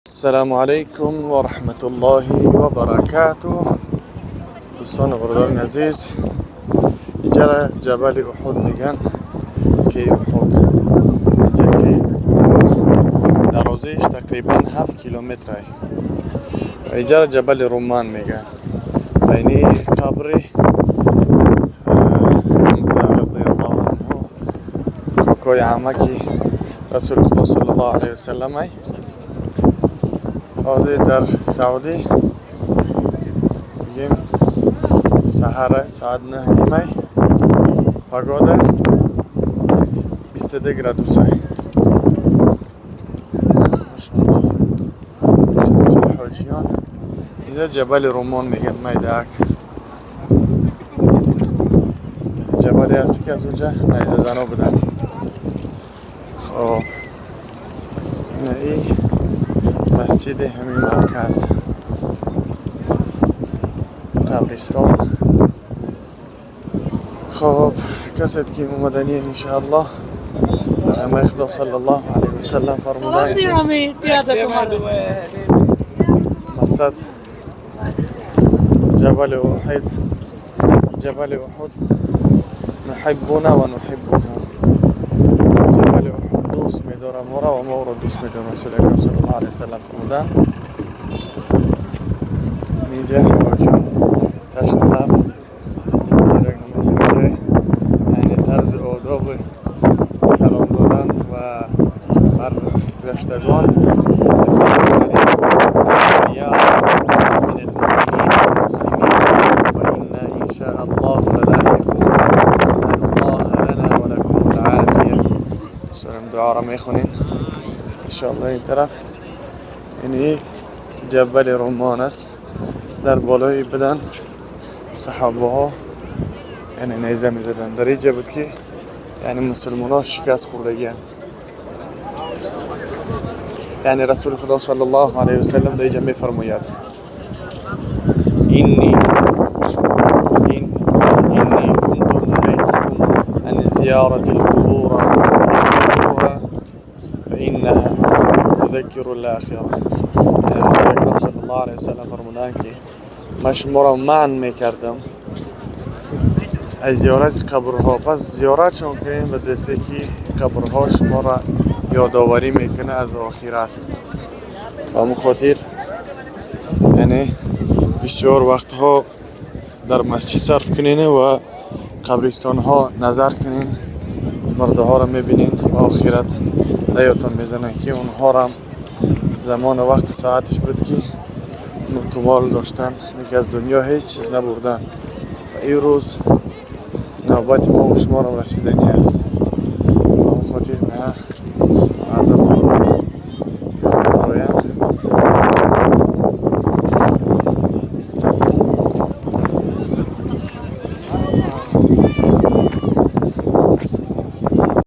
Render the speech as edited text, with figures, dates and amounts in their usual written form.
السلام علیکم و رحمت الله و برکاته. دوستان و برادران عزیز، اینجا را جبل احد میگن که احد، اینجا که احد درازیش تقریبا 7 کیلومتر و اینجا را جبل رومان میگن و اینی قبر حمزه رضی الله عنه، کاکای عمکی رسول خدا صلی الله علیه وسلم. حاضر در سعودی میگیم سحر ساعت 9:30، погода 22 градуса. Машалло, ҳоҷиён. Инҷа ҷабали Румон меган, майдаак ҷабале ҳаст ки аз онҷа найзазано буданд. Хоб, ина масҷиди ҳамин марказ, қабристон. Хоб, касед ки омаданӣ, иншааллоҳ, پیامبر خدا صلی الله علیه وسلم فرمودند مقصد جبل احد، جبل احد نحبنا و نحبه، جبل احد دوست میدارم ما را و ما او را دوست میدارم. رسول اکرم صلی الله علیه وسلم فرمودند. اینجا حاجیان تشت لب، یعنی طرز آداب سلام دادن و بر گذشتگان. السلام علیکم اهل من المؤمنین والمسلمین وإنا إن شاء الله للاحقون، نسأل الله لنا ولكم العافية. سلام، دعا را میخونین انشاءالله. این طرف یعنی جبل رمان است. در بالای بدن صحابه ها یعنی نیزه میزدن. در اینجا بود که یعنی مسلمان ها شکست خوردگی. یعنی رسول خدا صلی الله علیه وسلم در اینجا میفرماید إني كنت نهيتكم عن زيارة القبور فزوروها فإنها تذكر الآخرة. یعنی رسول اکرم صلی الله علیه وسلم فرمودند که من شما را منع میکردم از زیارت قبرها، پس زیارتشون کنین به دسته که قبرها شما را یادآوری میکنه از آخرت. و همون خاطر یعنی بسیار وقتها در مسجد صرف کنین و قبرستان ها نظر کنین، مرده ها را میبینین و آخرت یادتان میزنه که اونها را زمان و وقت ساعتش بود که ملک و مال داشتن که از دنیا هیچ چیز نبردن و این روز نوبت ما و شما را رسیدنی است. به اون خاطر نه.